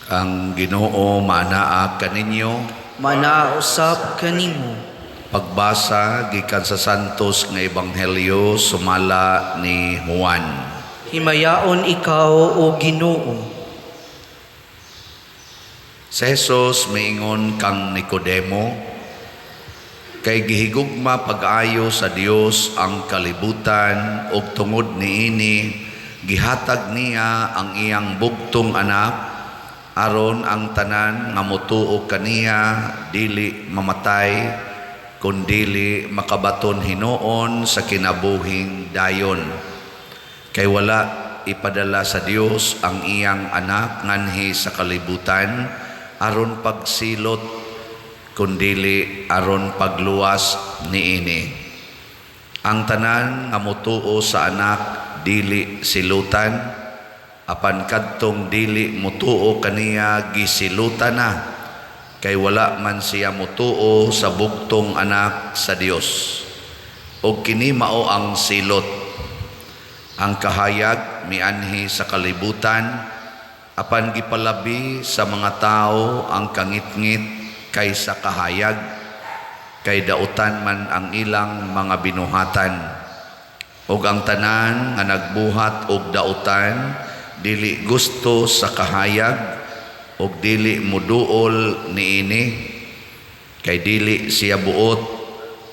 Ang Ginoo maanaa kaninyo. Manaa usab kanimo. Pagbasa gikan sa Santos nga Ebanghelyo sumala ni Juan. Himayaon ikaw, o Ginoo. Si Jesus miingon kang Nicodemo, kay gihigugma pag-ayo sa Dios ang kalibutan ug tungod niini gihatag niya ang iyang bugtong anak aron ang tanan nga motuo kaniya dili mamatay kundili makabaton hinuon sa kinabuhing dayon. Kay wala ipadala sa Dios ang iyang anak nganhi sa kalibutan aron pagsilot kundili aron pagluwas niini. Ang tanan nga motuo sa anak dili silutan, apan kadtong dili motuo kaniya gisilutan na, kay wala man siya motuo sa bugtong anak sa Dios. Og kini mao ang silot: ang kahayag mianhi sa kalibutan, apan gipalabi sa mga tao ang kangitngit kaysa kahayag, kay dautan man ang ilang mga binuhatan. Ug ang tanan nga nagbuhat og dautan dili gusto sa kahayag ug dili muduol niini, kay dili siya buot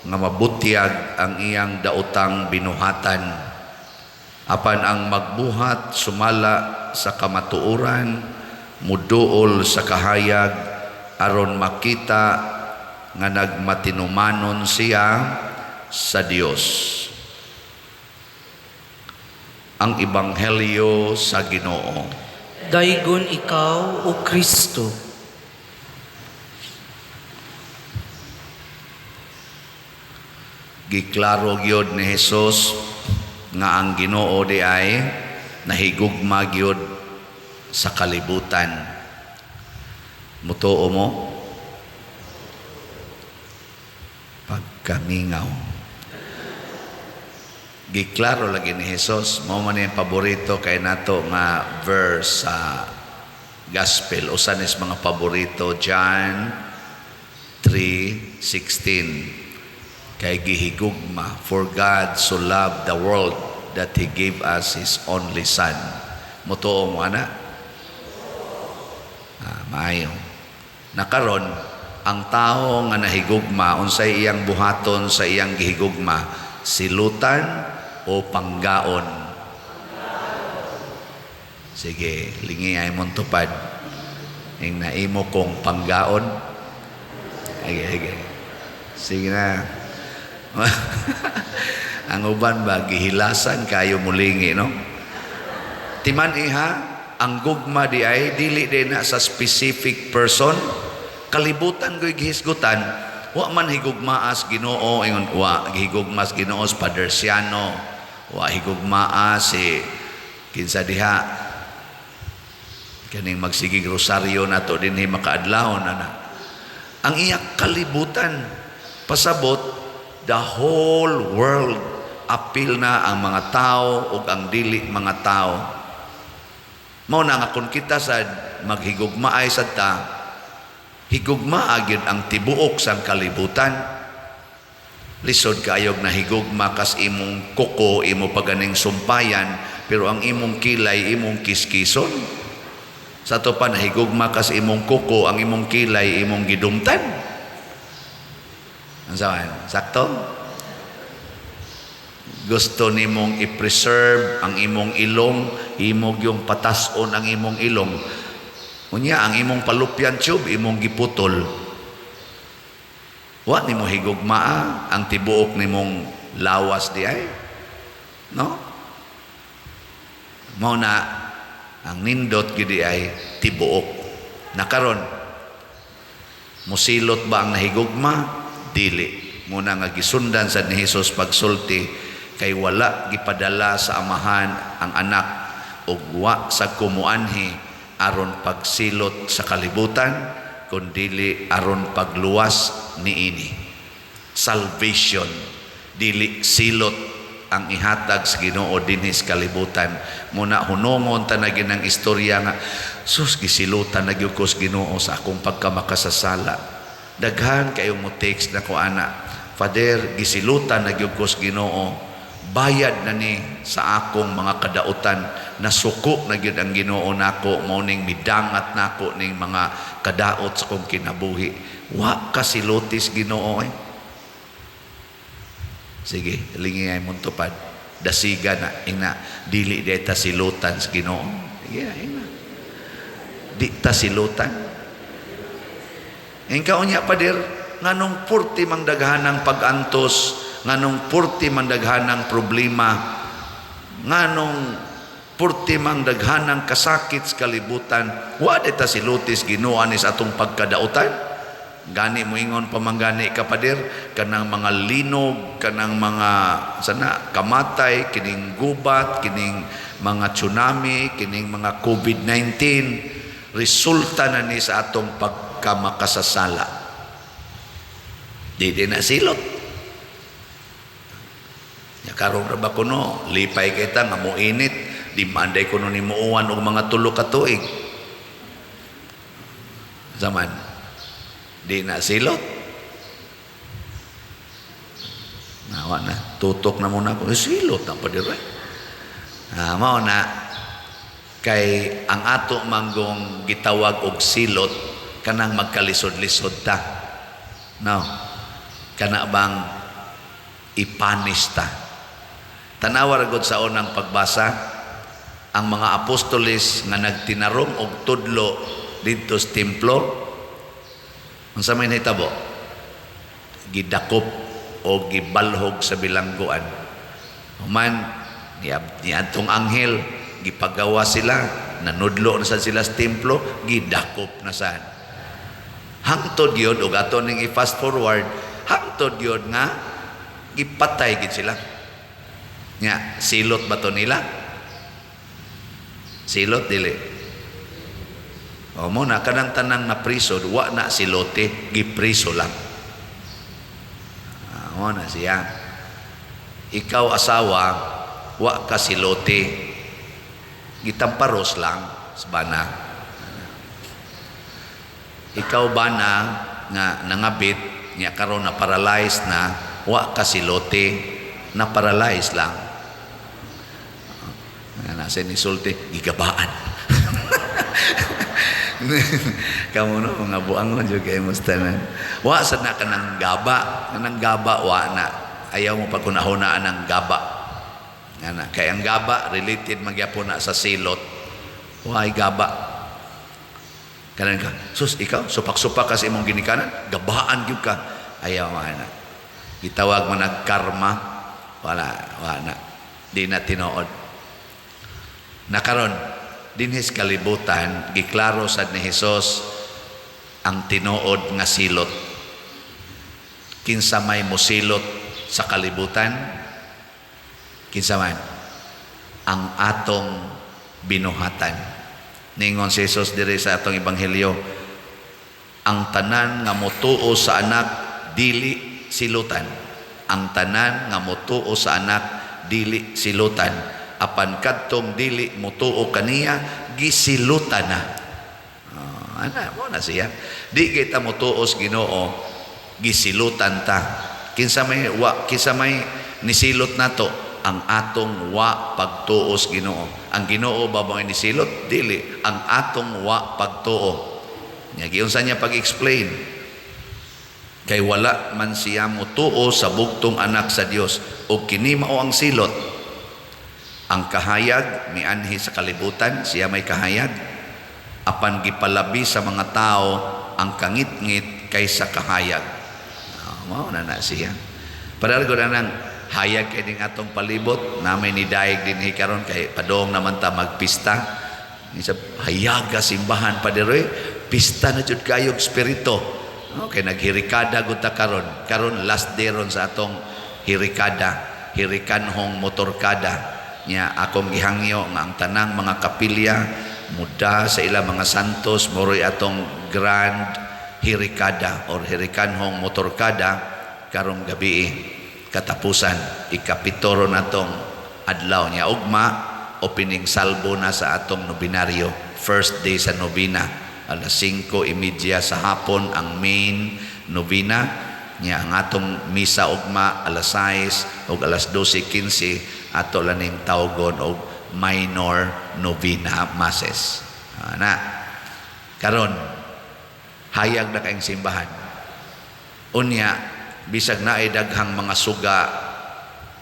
nga mabutyag ang iyang daotang binuhatan. Apan ang magbuhat sumala sa kamatuoran muduol sa kahayag aron makita nga nagmatinumanon siya sa Dios. Ang Ebanghelyo sa Ginoo. Daygon ikaw, o Kristo. Giklaro gyud ni Hesus nga ang Ginoo di ay nahigugma gyud sa kalibutan. Mutuo mo? Pagkamingaw. Giklaro lagi ni Hesus, mao man yung paborito kay nato nga verse sa gospel. Usa nis mga paborito, John 3:16. Kay gihigugma, for God so loved the world that He gave us His only Son. Mutuo mo ana? Maayo. Nakaron, ang tao nga nahigugma, unsay iyang buhaton sa iyang gihigugma? Silutan o panggaon? Sige, lingi ay mong tupad. Ing naimo kong panggaon. Sige, sige. Sige na. Ang uban ba, gihilasan kayo mulingi, no? Timan iha, ang gugma di ay, dili din na sa specific person. Kalibutan ko'y gihisgutan, wa man higugmaas Ginoo, ingon, wa higugmas Ginoo sa Padersiano, wa higugmaas si kinsa diha, kaning magsigig rosaryo nato dinhi makaadlawon ana. Ang iya kalibutan, pasabot the whole world, apil na ang mga tao ug ang dili mga tao. Mao na nga kung kita sad maghigugmaay sad ta, higugmaa gyud ang tibuok sang kalibutan. Lisod kaayog na higugma kas imong kuko, imo paganing sumpayan, pero ang imong kilay imong kiskison. Sa ato pa nahigugma kas imong kuko, ang imong kilay imong gidumtan. Ang sawan, sakto? Gusto nimong i-preserve ang imong ilong, imong yung patason ang imong ilong. Unya, ang imong fallopian tube, imong giputol. Wa nimo higugmaa ang tibuok nimong lawas di ay. No? Mao na ang nindot gyud di ay tibuok. Nakaron, musilot ba ang nahigugma? Dili. Muna nga gisundan sa ni Hesus pagsulti, kay wala gipadala sa amahan ang anak ug wa sa kumuanhi aron pagsilot sa kalibutan, kundili aron pagluwas niini. Salvation, dili silot. ang ihatag sa Ginoo dinhi sa kalibutan. Muna hunongon ta na ginang istorya nga, "Sus, gisilutan na gyud ko sa Ginoo sa akong pagkamakasasala." Daghan kayo mo text na ko ana, "Father, gisilutan na gyud ko sa Ginoo, bayad na ni sa akong mga kadautan, nasuko na gyud ang Ginoo nako, mao ning midangat nako ning mga kadaot sa akong kinabuhi." Wa ka silutis Ginoo eh. Sige, lingi ay mong tupad. Dasiga na, ina, dili di ta silutan sa Ginoo. Sige, ina. Di ta silutan. Ang kaunya, Pader, nganong purti mang daghanang pag-antos, nganong purti mang daghanang problema, nganong purti mang daghanang kasakit sa kalibutan, wa di ta silutis Ginoo ani sa atong pagkadautan? Gani moingon pa man gani ka, Pader, kanang mga linog, kanang mga sana kamatay, kining gubat, kining mga tsunami, kining mga COVID-19, resulta na ni sa atong pagkamakasasala. Di din na silot. Ya karon ra ba kuno, lipay kita nga moinit, di manday kuno ni muuwan og mga 3 ka tuig. Zaman di na silot. Nawa na, tutok na muna ako. Eh, silot na pa dire. Ah, mao na kay ang ato manggong gitawag og silot kanang magkalisod-lisod ta. No. Kana bang ipanis ta. Tanawa ra gud sa unang pagbasa ang mga apostoles nga nagtinarong og tudlo didto sa templo. Unsa may nahitabo? Gidakop o gibalhog sa bilangguan. Human niadtong anghel, gipagawa sila, nanudlo na sad sila sa templo, gidakop na sad. Hangtod gyud, ug ato ning i-fast forward, hangtod gyud nga gipatay gid sila. Nya, silot ba to nila? Silot dili? O mo na kanang tanang na priso, wa na silote, gipriso lang. Ah, mo na siya. Ikaw asawa, wa ka silote. Gitamparos lang sa bana. Ikaw bana nga nangabit, nya karon na paralyzed na, wa ka silote, na paralyzed lang. Nga nasa nisulti, gigabaan. Kamo no, mga buangon jud kay tanan. Wa sad na kanang gaba, kanang gaba wa na. Ayaw mo pagkunahunaan ang gaba. Nga na, kay ang gaba related magyapon na sa silot. Way gaba. Kanan ka, sus ikaw, supak-supak ka sa imong ginikanan, gabaan gyud ka. Ayaw man na. Gitawag man nag karma, wala, wala na. Di na tinuod. Nakaron, dinhis kalibutan, giklaro sad ni Hesus ang tinuod nga silot. Kinsa may mosilot sa kalibutan? Kinsa man? Ang atong binuhatan. Ningon si Jesus diri sa atong ebanghelyo, ang tanan nga motuo sa Anak dili silutan. Ang tanan nga motuo sa Anak dili silutan. Apan kadtong dili motuo kaniya, gisilutan na. Oh, ana mo na siya. Di kita motuo sa Ginoo, gisilutan ta. Kinsa may wa, kinsa may nisilot nato? Ang atong wa pagtuo sa Ginoo. Ang Ginoo ba mo nisilot? Dili, ang atong wa pagtuo. Nya giunsa niya pag-explain? Kay wala man siya motuo sa bugtong Anak sa Dios, ug kini mao ang silot. Ang kahayag mianhi sa kalibutan, siya may kahayag. Apan gipalabi sa mga tao ang kangitngit kaysa kahayag. Oh, mao na na siya. Padal ko na nang hayag kay ning atong palibot, namay ni daig dinhi karon kay padong naman ta magpista. Isa hayaga simbahan, Pader, pista na jud kayog espiritu. Okay, naghirikada gud ta karon. Karon last day ron sa atong hirikada, hirikanhong motorkada. Nya akong gihangyo nga ang tanang mga kapilya muda sa ila mga santos moroy atong grand hirikada or hirikanhong motorkada karong gabi. katapusan, ikapito natong adlaw niya ugma, opening salvo na sa atong nobinaryo. First day sa nobina, alas 5:30 sa hapon ang main novena niya. Ang atong misa ugma alas 6 ug alas 12:15, ato laning tawgon og minor novena masses. Ana karon, hayag na kayong simbahan. Unya bisag naay daghang mga suga,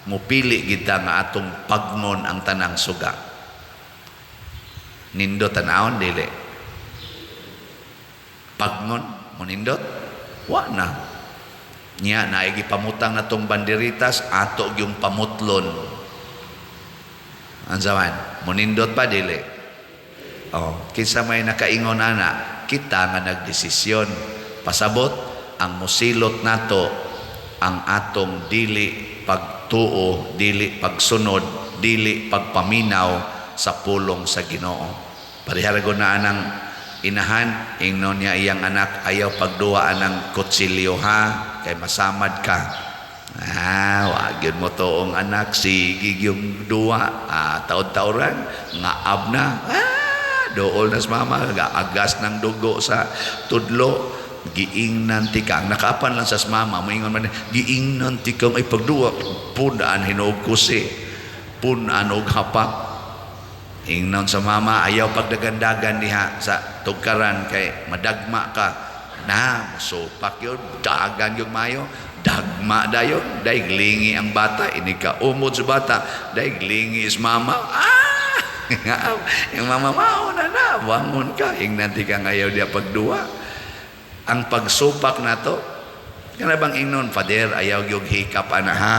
mupili kita nga atong pagngon ang tanang suga. Nindot tanawon, dili pagngon mo, nindot wa na niya. Naay gipamutang natong banderitas, ato yung pamutlon. Unsa man, munindot pa, dili? Oh, kinsa may nakaingon ana? Kita nga nagdesisyon. Pasabot, ang musilot nato ang atong dili pagtuo, dili pagsunod, dili pagpaminaw sa pulong sa Ginoo. Parehara na anang inahan, ingnon niya iyang anak, "Ayaw pagduwa anang kutsilyo ha, kay masamad ka." Ah, wa gyud mo tuong anak, sige yung duwa, ah, taod-taoran, ngaab na. Ah, dool na sa mama, agas ng dugo sa tudlo, giingnan tikang nakaapan lang sa mama, moingon man, "Giingnan tikang ay pagduwa." Punaan hinuog kusi, punaan og hapak. Ingnon sa mama, "Ayaw pagdagandagan diha sa tugkaran kay madagma ka." Na musupak yun, dagan yung mayo, dagma dayon, daig lingi ang bata. Ini ka umod sa bata, daig lingi is mama. Ah, yung mama, "Mao na na, bangon ka." Ingnan ti ka ayaw diya pagduwa. Ang pagsupak nato kana bang ingnon, "Father, ayaw gyud hikap ana ha,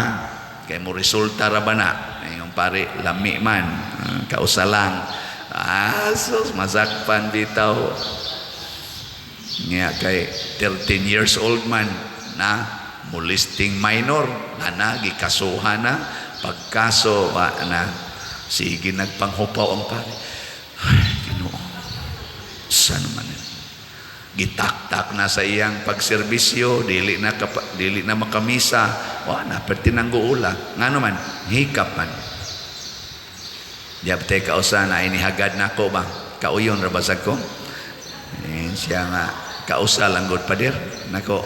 kay mo resulta ra ba na?" Ingon pare, "Lami man." Ah, kausa lang. Ah, sus, masakpan bitaw niya kay 13 years old man na, molesting minor na na, gikasuhan na. Pagkaso wa na, sige nagpanghupaw ang pare. Ay, Ginoo, sa naman yun? Gitaktak na sa iyang pagserbisyo, dili na makamisa, wa na perti nang guula. Ngano man? Hikap man. Diabte kausa na inihagad nako ba, kauyon ra basag ko. Eh, siya nga kausa lang gud, pader nako,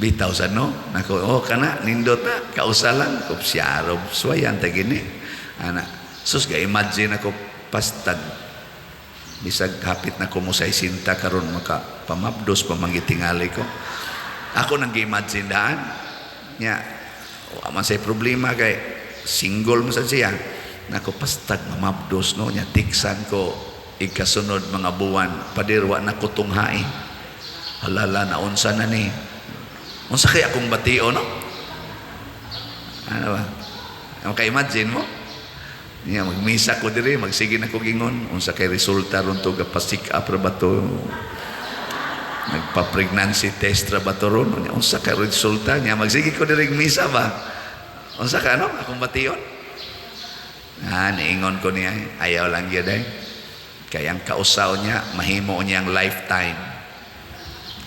bitaw sa no nako. Oh, kana nindot na, kausa lang kupsyaro, suwayan ta gini ana. Sus, ga imagine ako, pastag bisag hapit na ko mo sa isinta karon, maka pamabdos pa mangitingali ko. Ako nang gi-imagine daan nya, wa man say problema kay single man sad siya. Nako, pastag mamabdos no nya, tiksan ko ikasunod mga buwan, "Pader, wa na ko tunghai." Halala na, unsa na ni, unsa kay akong batio no? Ano ba, maka-imagine mo niya, magmisa ko diri, magsige na ko gingon, unsa kay resulta ron to, ga-pa-check up ra ba to, nagpa-pregnancy test ra ba to ron? Unsa kay resulta niya? Magsige ko diri misa ba, unsa ka ano akong bation? Ah, niingon ko niya, ayaw lang gyud ay. Kay ang kausaw niya, mahimo niya ang lifetime.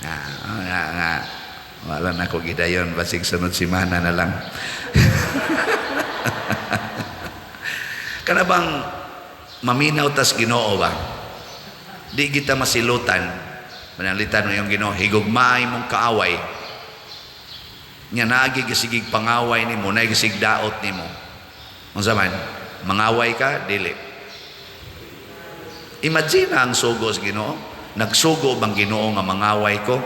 Ah, nga, nga, wala na ko gidayon, basig sunod simana na lang. Kana bang maminaw tas Ginoo ba? Di kita masilutan. Manalitan mo yung Ginoo, higugmaay mong kaaway. Nya naagi gisigig pangaway nimo, naagi gisig daot nimo. Unsa man? Mangaway ka, dili? Imagine ang sugo sa Ginoo. Nagsugo bang Ginoo nga mangaway ko?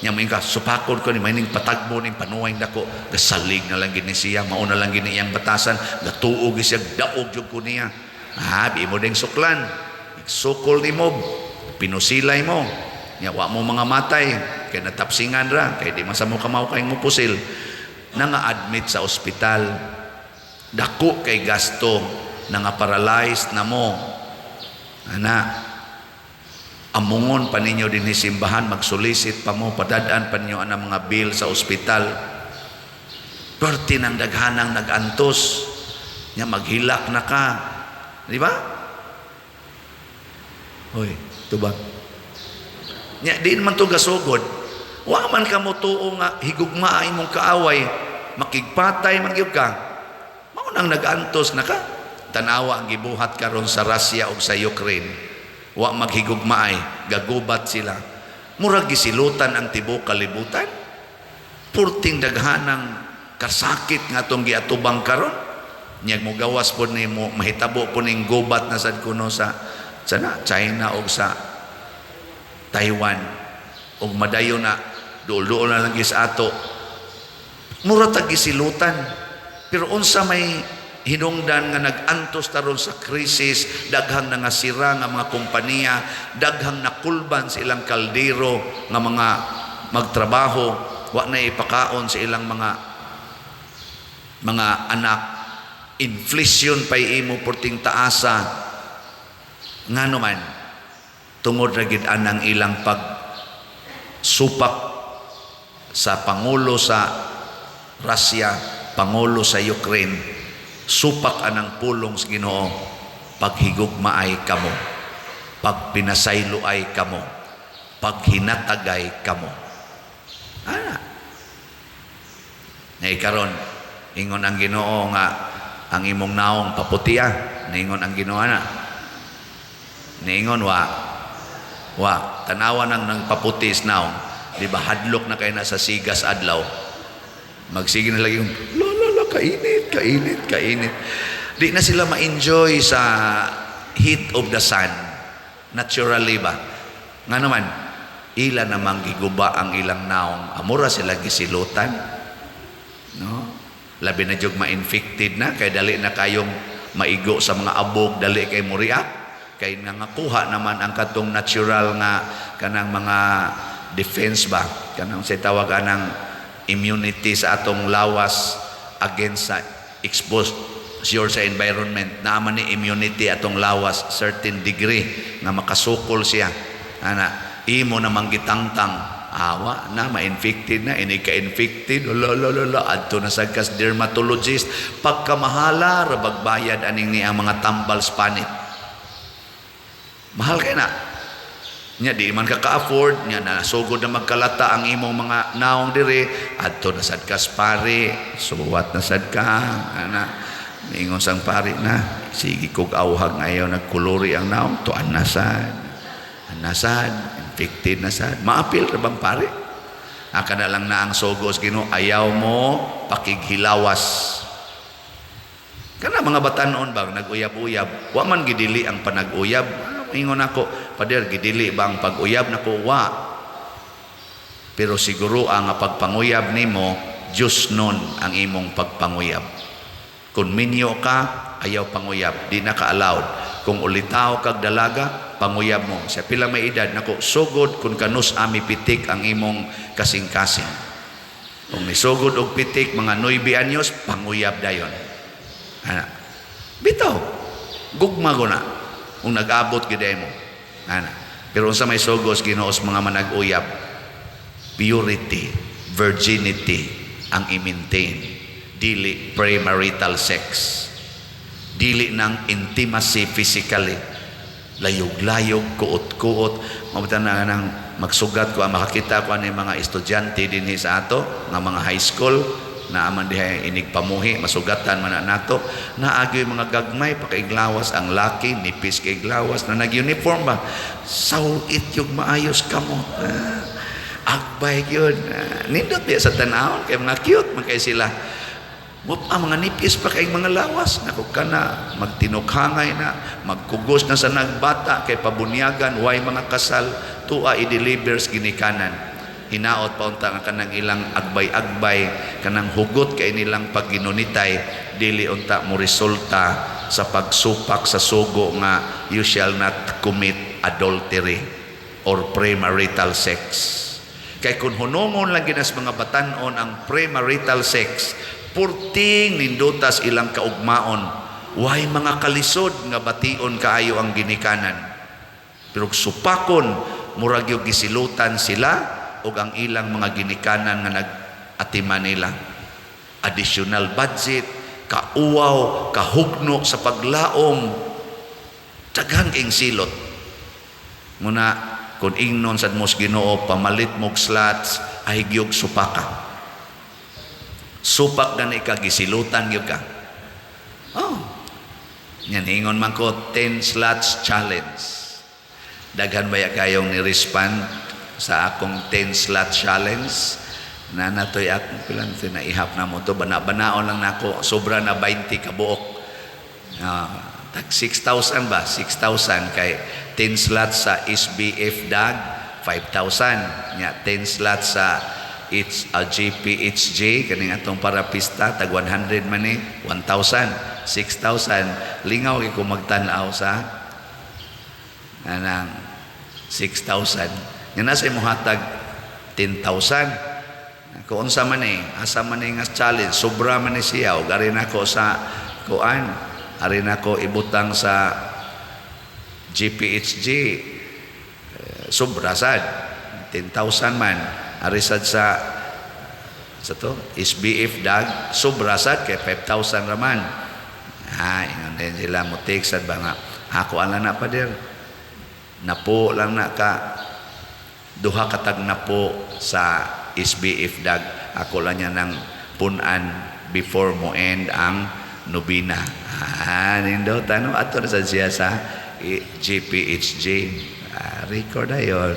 Nya mo ka supakod ko ni maining patagbo ning panuway dako, gasalig na lang gini siya, mao na lang gini iyang batasan, gatuog siya, daog jud ko niya. Ah, imo ding suklan. Sukol nimo, pinusilay mo. Nya wa mo mga matay, kay natapsingan ra, kay di man sa mo kamaw kay mo pusil. Nanga-admit sa ospital. Dako kay gasto, nanga paralyzed na mo. Ana, amungon pa ninyo din simbahan, magsolicit pa mo, padadaan pa ninyo ang mga bill sa ospital. Perti ng daghanang nag-antos. Nya maghilak na ka. Di ba? Hoy, tubag. Nya di man to gasugod. Wa man ka mo tuo nga higugmaa imong kaaway. Makigpatay man gyud ka. Mao nang nag-antos na ka. Tanawa ang gibuhat karon sa Russia ug sa Ukraine. Wa maghigugmaay, gagubat sila. Murag gisilutan ang tibuok kalibutan. Purting daghanang kasakit nga atong giatubang karon. Nyag mo gawas po nimo, mahitabo po ning gubat na sad kuno sa na, China o sa Taiwan ug madayon na duol-duol na lang gis ato. Mura tag gisilutan, pero unsa may hinungdan nga nag-antos taron sa krisis, daghang nangasira nga mga kompanya, daghang nakulban sa ilang kaldero nga mga magtrabaho, wa na ipakaon sa ilang mga anak, inflation pay imo porting taasa? Ngano man? Tungod ra gid anang ilang pag supak sa pangulo sa Russia, pangulo sa Ukraine. Supak anang pulong sa Ginoo: paghigugmaay kamo, pagpinasayloay kamo, paghinatagay kamo. Ana na karon, ingon ang Ginoo nga ang imong naong paputia. Niingon ang Ginoo ana? Niingon wa? Wa. Tanawa nang nagpaputi sa naong, di ba? Hadlok na kay na sa sigas adlaw, magsige na lagi yung la la la, kainit, kainit, kainit. Di na sila ma-enjoy sa heat of the sun naturally ba. Nga naman ila namang giguba ang ilang naong, amura sila gisilutan, no? Labi na jug ma-infected na kay dali na kayong maigo sa mga abog, dali kay mo react kay nga nakuha naman ang katong natural nga kanang mga defense ba, kanang sa tawag anang immunity sa atong lawas against sa exposure sa environment. Naa man ni immunity atong lawas, certain degree nga makasukol siya ana. Imo namang gitangtang, awa na, ma-infected na. Ini ka-infected, la la la la, adto na sa kas dermatologist. Pagkamahala ra bagbayad aning ni ang mga tambal sa panit, mahal kay na nya. Di man ka ka-afford nya, nasugod na magkalata ang imong mga naong dire, adto na sad kas pare, suwat na sad ka ana. Niingon sang pare na, sige kog awhag ngayon, nagkulori ang naong, tuan na sad, nasad infected na sad. Maapil ra bang pare? Aka na lang na ang sugos Ginoo: ayaw mo pakighilawas. Kana mga batanon bang nag-uyab-uyab, wa man gidili ang panag-uyab. Ah, ingon ako, "Pader, gidili ba ang pag-uyab?" Nako, wa. Pero siguro ang pagpanguyab nimo, Diyos nun ang imong pagpanguyab. Kung minyo ka, ayaw panguyab, di na ka allowed. Kung ulitaw kag dalaga, panguyab mo. Sa pila may edad? Nako, sugod kung kanus ami pitik ang imong kasing-kasing. Kung nisugod og pitik mga 9 anyos, panguyab dayon. Ana. Bitaw. Gugma ko na. Kung nag-abot gid mo. Ana. Pero unsa may sugos Ginoo sa mga manag-uyab? Purity, virginity ang i-maintain. Dili premarital sex. Dili ng intimacy physically. Layog-layog, kuot-kuot. Mabuta na nang magsugat ko, makakita ko ano yung mga estudyante dinhi sa ato, nga mga high school, na aman diha inig pamuhi, masugatan man na nato. Naagyoy mga gagmay pakaiglawas ang laki, nipis kay glawas na nag-uniform ba. Sawit yung maayos kamot. Ah, agbay yun. Ah, nindot biya sa tanawon kay mga cute man kay sila. Wap, ang mga nipis pa kay mga lawas. Naku ka na, magtinukhangay na, magkugos na sa nagbata kay pabunyagan, way mga kasal, tua i-delivers ginikanan. Hinaot pa unta nga kanang ilang agbay-agbay, kanang hugot kay nilang pagginunitay, dili unta mo resulta sa pagsupak sa sugo nga you shall not commit adultery or premarital sex. Kay kung hunungon lang ginas mga batanon ang premarital sex, purting nindutas ilang kaugmaon, way mga kalisod nga bation kaayo ang ginikanan. Pero supakon, murag yung gisilutan sila ug ang ilang mga ginikanan nga nag-atiman nila. Additional budget, kauwaw, kahugno sa paglaom, daghan kayong silot. Muna, kung ingnon sad mo sa Ginoo, pamalit mog slots, ay gyud supaka. Supak gani ka, gisilutan gyud ka. Oh. Yan, ingon man ko, 10 slots challenge. Daghan baya kayong ni-respond sa akong 10 slot challenge? Na natoy akong pilang ito naihap na mo to. Bana-banaon lang nako. Sobra na 20 kabuok. Tag 6,000 ba? 6,000 kay 10 slots sa SBF DAG, 5,000. Nya 10 slots sa H, GPHJ kaning atong parapista, tag 100 man ni, 1,000, 6,000. Lingaw kay ko magtan-aw sa anang 6,000 nga nasa imo hatag 10,000. Kung unsa man eh, asa man eh nga challenge, sobra man ni siya. Og ari nako sa kuan, ari nako ibutang sa GPHG, eh, sobra sad 10,000 man. Ari sad sa to SBF DAG, sobra sad kay 5,000 raman. Ha, ingon din sila mo sad ba nga ako ala na, pader, napo lang na ka duha katag napo sa SBF DAG. Ako lang niya ng punan before mo end ang nobina. Ah, nindot ano ato na sad siya sa GPHG. Ah, record ayon.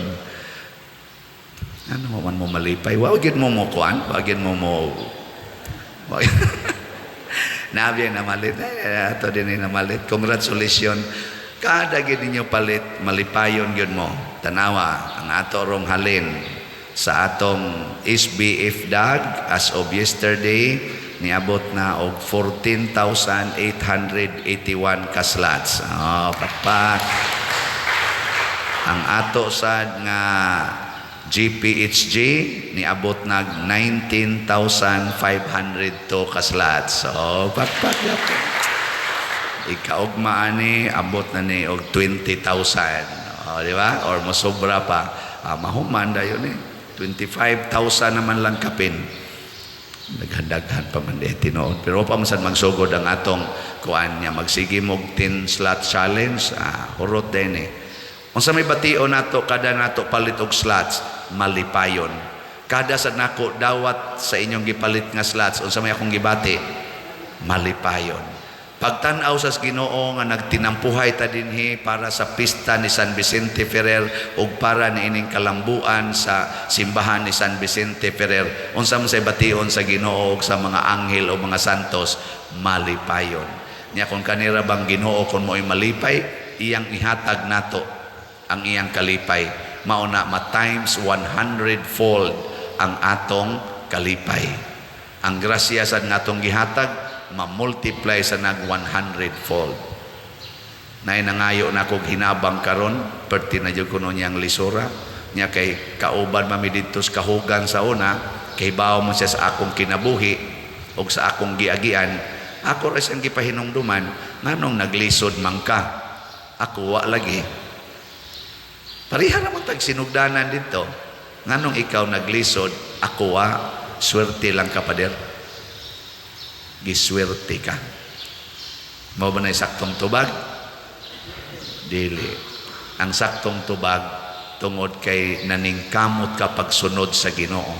Ano man mo malipay, wa gyud mo mo kuan, wa gyud mo mo Nabi na malit eh, ato din na malit. Congratulations. Kada gyud ninyo palit, malipayon gyud mo. Tanawa ang ato rong halin sa atong SBF DAG, as of yesterday niabot na og 14,881 ka slots. Oh, pakpak. Ang ato sad nga GPHG niabot nag 19,502 ka slots. So, pakpak yapon. Ikaugma ani abot na ni og 20,000. O, di ba? Or mosobra pa. Ah, mahuman dayon eh. 25,000 naman lang kapin. Daghan-daghan pa man di tinuod. Pero pa man sad magsugod ang atong kuan niya, magsige mog 10 slot challenge, ah, hurot din eh. Unsa may bation nato kada nato palit og slots? Malipayon. Kada sa nako dawat sa inyong gipalit nga slots, unsa may akong gibati? Malipayon. Pagtan-aw sa Ginoo nga nagtinampuhay ta dinhi para sa pista ni San Vicente Ferrer ug para niining kalambuan sa simbahan ni San Vicente Ferrer, unsa man say bation sa Ginoo ug sa mga anghel o mga santos? Malipayon. Nya kung kanira bang Ginoo, kung mo'y malipay, iyang ihatag nato ang iyang kalipay. Mao na ma times 100 fold ang atong kalipay. Ang grasya sa natong gihatag, ma-multiply sa nag 100 fold. Nay nangayo na kog hinabang karon, perti na jud kuno niyang lisura nya kay kauban mami didto sa kahugan sa una, kay bawo mo siya sa akong kinabuhi ug sa akong giagian. Ako ra siyang gipahinumduman, nganong naglisod man ka, ako wa lagi? Pareha naman tag sinugdanan dito. Nganong ikaw naglisod, ako wa? Swerte lang ka, pader. Giswerte ka. Mao ba na saktong tubag? Dili. Ang saktong tubag, tungod kay naningkamot ka pagsunod sa Ginoo.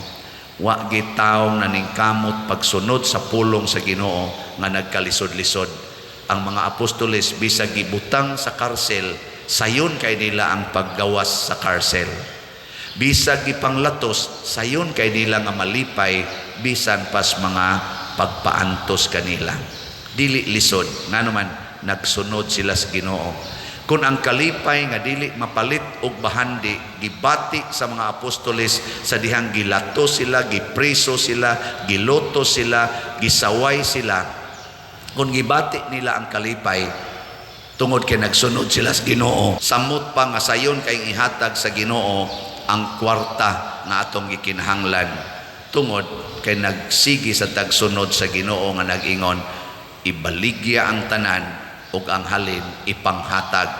Wa gitawong naningkamot pagsunod sa pulong sa Ginoo nga nagkalisod-lisod. Ang mga apostoles, bisag gibutang sa karsel, sayon kay nila ang paggawas sa karsel. Bisag gipanglatos, sayon kay nila nga malipay bisan pas mga pagpaantos kanila. Dili lisod, ngano man nagsunod sila sa Ginoo. Kung ang kalipay nga dili mapalit og bahandi gibati sa mga apostoles sa dihang gilato sila, gipreso sila, giloto sila, gisaway sila. Kung gibati nila ang kalipay tungod kay nagsunod sila sa Ginoo, samot pa nga sayon kay ihatag sa Ginoo ang kwarta nga atong gikinahanglan tungod kay nagsigi sa tagsunod sa Ginoo nga nag-ingon, ibaligya ang tanan ug ang halin ipanghatag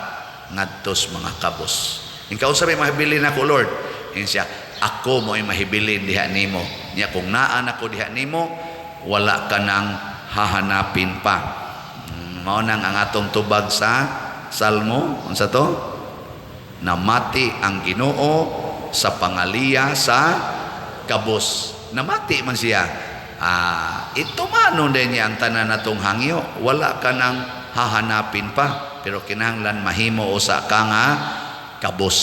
ngadtos mga kabos. Ikaw unsa may mahibilin ako, Lord? Ingon siya, ako mo ay mahibilin diha nimo. Nya kung naa nako diha nimo, wala ka nang hahanapin pa. Mao nang ang atong tubag sa Salmo, unsa to? Namati ang Ginoo sa pangaliya sa kabos. Namati man siya. Ah, itumanon din niya ang tanan natong hangyo. Wala ka nang hahanapin pa, pero kinahanglan mahimo usa ka nga kabus.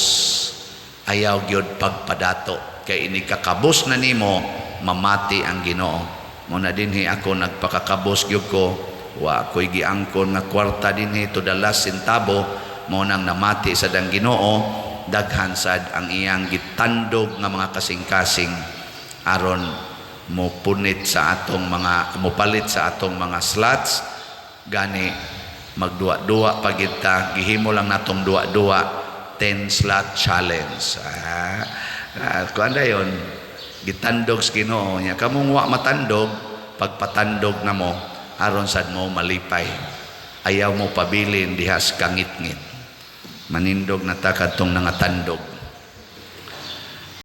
Ayaw gyud pagpadato kay ini kakabus na nimo, mamati ang Ginoo. Mao na dinhi ako nagpakakabos gyud ko, wa ko'y giangkon nga kwarta dinhi to the last centavo. Mao nang namati sad ang Ginoo, daghan sad ang iyang gitandog nga mga kasing-kasing aron mo punit sa atong mga, mopalit sa atong mga slots. Gani magduwa-duwa pa gyud ta, gihimo lang natong duwa-duwa, 10 slot challenge. Kuan dayon, gitandog sa Ginoo nya. Kamong wa matandog, pagpatandog na mo aron sad mo malipay. Ayaw mo pabilin diha sa kangitngit. Manindog na ta kadtong nangatandog.